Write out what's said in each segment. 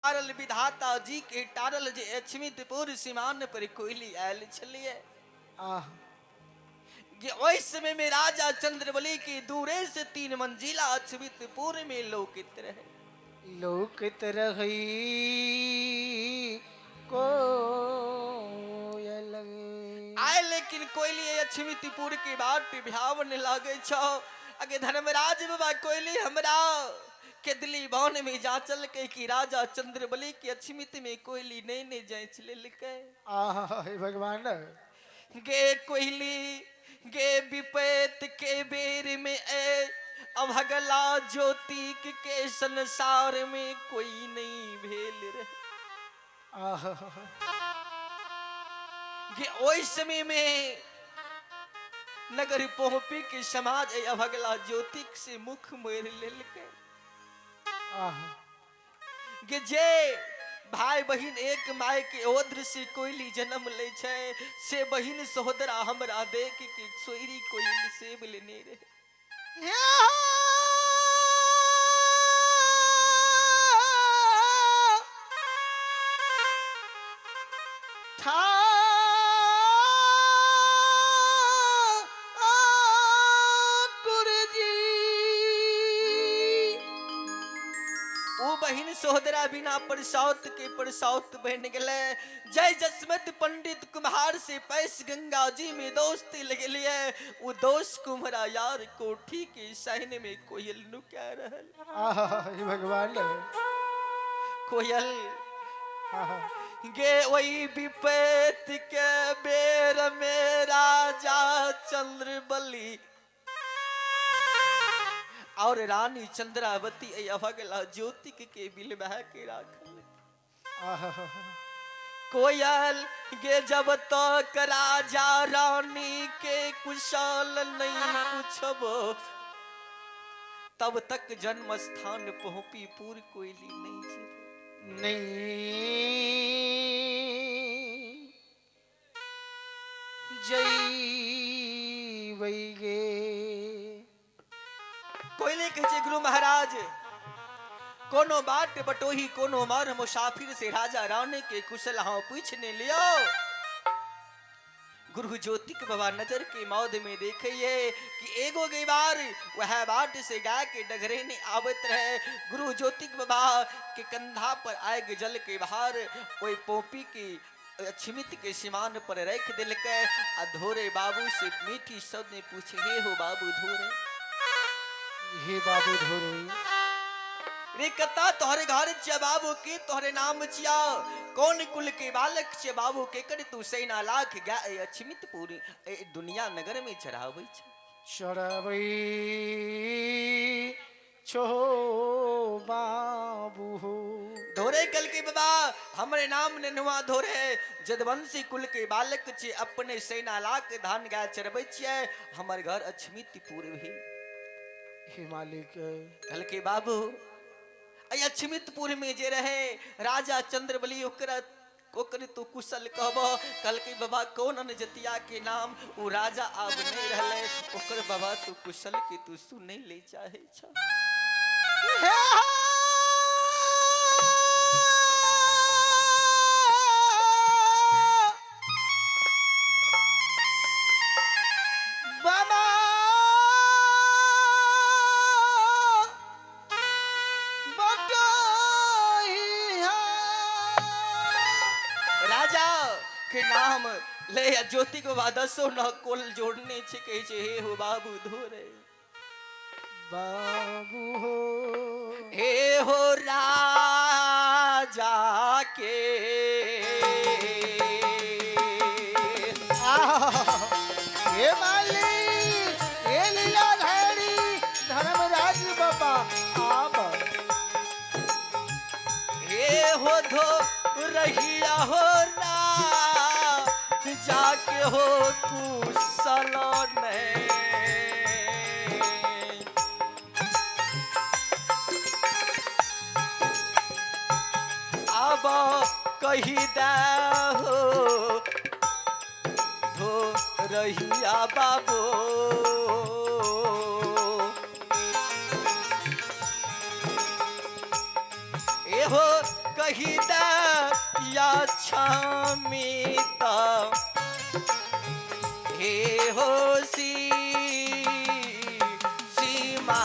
टारल विधाता जी के टारल जे अछमितपुर सीमान पर कोयली आयल छलिए। आह। जे ओहि समय में राजा चंद्रबली के दूरे से 3 मंजिला अछमितपुर में लोकित रहे। लोकित रही कोयल। आए लेकिन कोयली अछमितपुर के बाट भ्यावन लागे छो। अगे धर्मराज बाबा कोयली हमरा केदली वन में जाचल के कि राजा चंद्रबली के अछमित में कोयली नहीं ने जांच लेलकै। आहा, हे भगवान। गे कोयली गे विपैत के बेर में ए अभगला ज्योतिक के संसार में कोई नहीं भेल रहे। आहा। गे ओहि समय में नगर पोहपी के समाज ए अभगला ज्योतिक से मुख मोड़ लेलकै। आहा। गे जे भाई बहिन एक my के ओद्र से कोयली जन्म ले छै से बहिन सहोदरा हमरा देख के सोयरी कोयली सेब लेने रहे। ठाकुर जी। ओ बहिन सहोदरा बिना परसौत के परसौत बन गेलै। जय जसमत पंडित कुम्हार से पैस गंगा जी में दोस्ती लगलिए। ओ दोस्त कुम्हरा यार कोठी के सहन में कोयल नुका रहल। आहा, हे भगवान। कोयल आहा। गे वही विपैत के बेर में राजा चंद्रबली और रानी चंद्रावती ए अभगला ज्योतिक के बिल बह के राखल। आहा। कोयल गे जब तक राजा रानी के कुशल नहीं पूछबो तब तक जन्म स्थान पहुंपीपुर कोयली नहीं जेबो। नहीं जईबैगे। कोयली कहै छै गुरु महाराज कोनो बाट बटोही कोनो मार मुसाफिर से राजा रानी के कुशल हाँ पूछने लियो। गुरु ज्योतिक बाबा नजर के मौद में देखिए कि एगो गेबार वह बाट से गाय के डगरे ने आवत रहे। गुरु ज्योतिक बाबा के कंधा पर आए जल के बाहर ओई पोपी की अछमित के सीमान पर रख दिलकै। आ धोरे बाबू से मीठी शब्द में पूछे हे हो बाबू धोरे। हे बाबू धोरे। रे कता तोहरे घर छिया बाबू की तोहरे नाम छिया कौन कुल के बालक छिया बाबू के कर तू सेना लाख गाय अछमित पूरी ए दुनिया नगर में चढ़ाबै छ। चढ़ाबै छो बाबू हो। धोरे कल के बाबा हमरे नाम नेनुआ धोरे जदवंशी कुल के बालक छे अपने सेना लाख धान गाय चढ़बै छियै हमर घर अछमितपुर भी। हे मालिक। कल के बाबू अछमितपुर में जे रहे राजा चंद्रबली ओकरा ओकरे तू कुशल कहबो। कल के बाबा कौन अनजतिया के नाम उ राजा आब नहीं रहले ओकर बाबा तू कुशल के तू सुने ले चाहे छ। बाबा बटोहिया। राजा के नाम ले ज्योति को बाबा दसो न कोल जोड़ने छे कहे छे हे हो बाबू धोरे। बाबू हो। हे हो राजा के। आहा, हे मालिक, हे लीलाधारी धर्मराज बाबा आब। हे हो धो रहिया हो राजा के हो कुशल नहीं। अब कही दहो धो रहिया बाबू। ए हो कही दा या क्षमिता हे हो सी सीमा।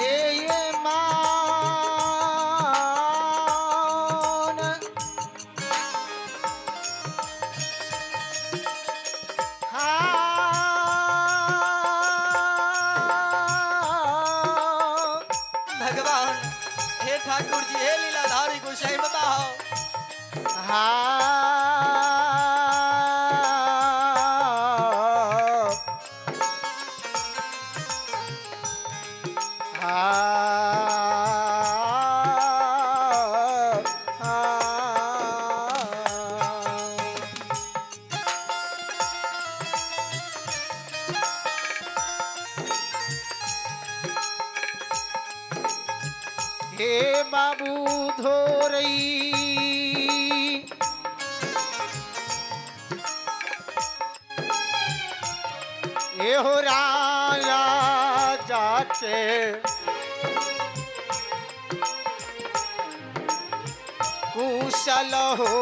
ए ये मान हाँ। भगवान हे ठाकुर जी, हे लीलाधारी गोसाई बाबा। हाँ हाँ हे बाबू धोरई ये हो राजा जाते कुशल हो।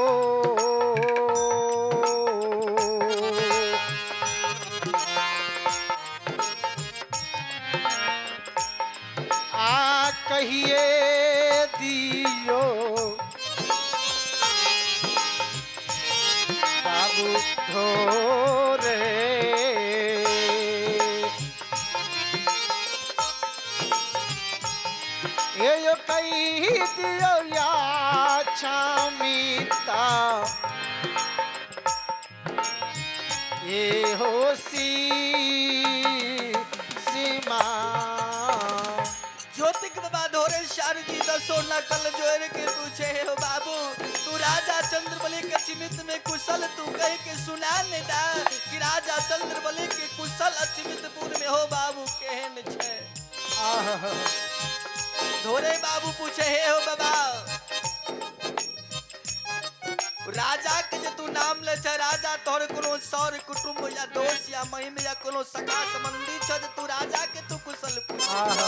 आ कहिए दियो बाबू ढोरे। ये यो कही दियो या छामिता ये हो सी सीमा। ज्योतिक बाबा धोरे शारजी दसो नकल जोर के पूछे हे हो बाबू, तू राजा चंद्रबली के चिमित में कुशल तू कह के सुना ने दा कि राजा चंद्रबली के कुशल अचिमितपुर में हो बाबू केहन छे। आह। धोरे बाबू पूछे हे हो बाबा, राजा के जे तू नाम ले छे, राजा तोहर कोनो सौर कुटुंब या दोस्त या महिम या कोनो सखा संबंधी छ जे तू राजा के तू कुशल पूछे। आह।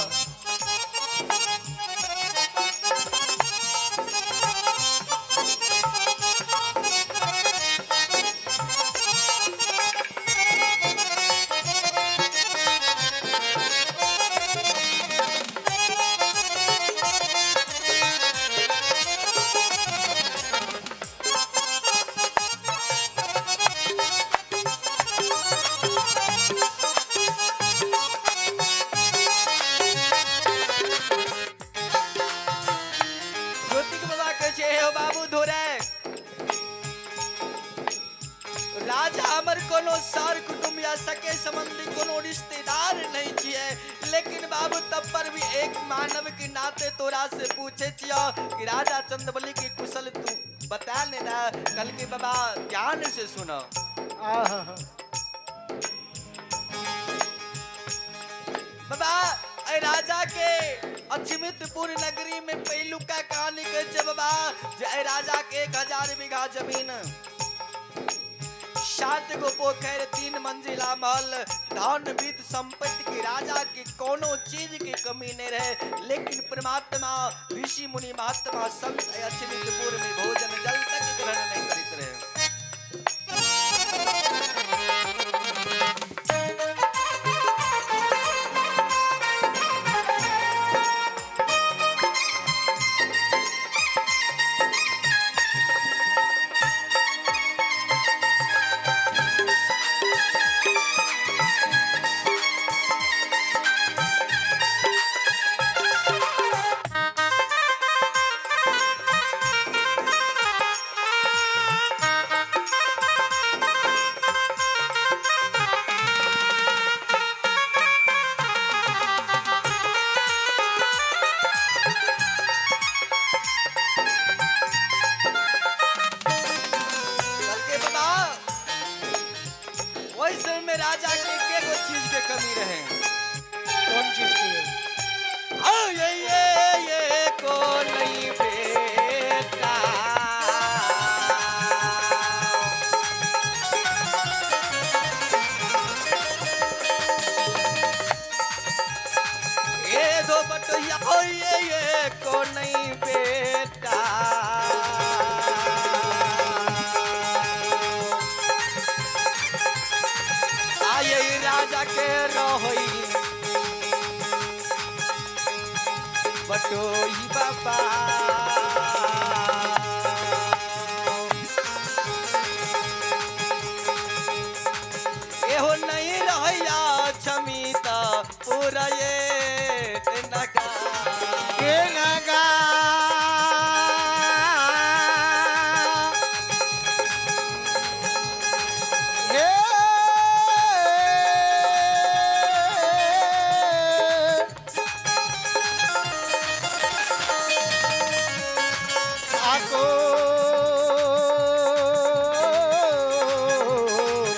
ज्योतिक बाबा कहै छै हे हो बाबू धोरे, राजा हमर कोनो सर कुटुंब या सके संबंधी कोनो रिश्तेदार नहीं छियै, लेकिन बाबू तब पर भी एक मानव के नाते तोरा से पूछे छियो कि राजा चंद्रबली के कुशल तू बता ने दा। कल के बाबा ध्यान से सुनो। आह। बाबा ए राजा के अक्षमितपुर नगरी में पहिलुका कहानी कहै छै बाबा जे ए राजा के 1000 बीघा जमीन, 7 गो पोखर, 3 मंजिला महल, धन वित्त संपत्ति के राजा के कोनो चीज की कमी नहीं रहे, लेकिन परमात्मा ऋषि मुनि महात्मा संत अक्षमितपुर में भोजन जल तक ग्रहण नहीं करते रहे। आ बटोही बाबा। एहो नहीं रहैया छमीता पूरा ये नगा। के नगा। हे ठाकुर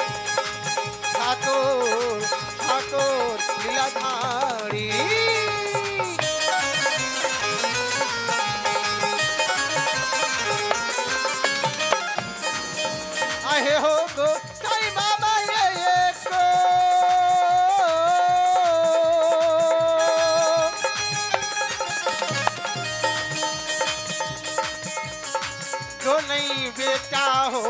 ठाकुर ठाकुर लीलाधारी। आहे हो गो साई बाबा ये को जो नहीं बेटा हो।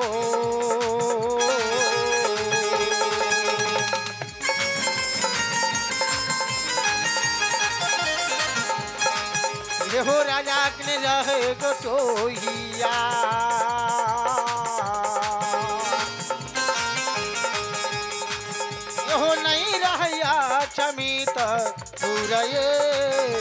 ये हो राजा के रहे गोटोहिया। हो नहीं रहया छमित पुरये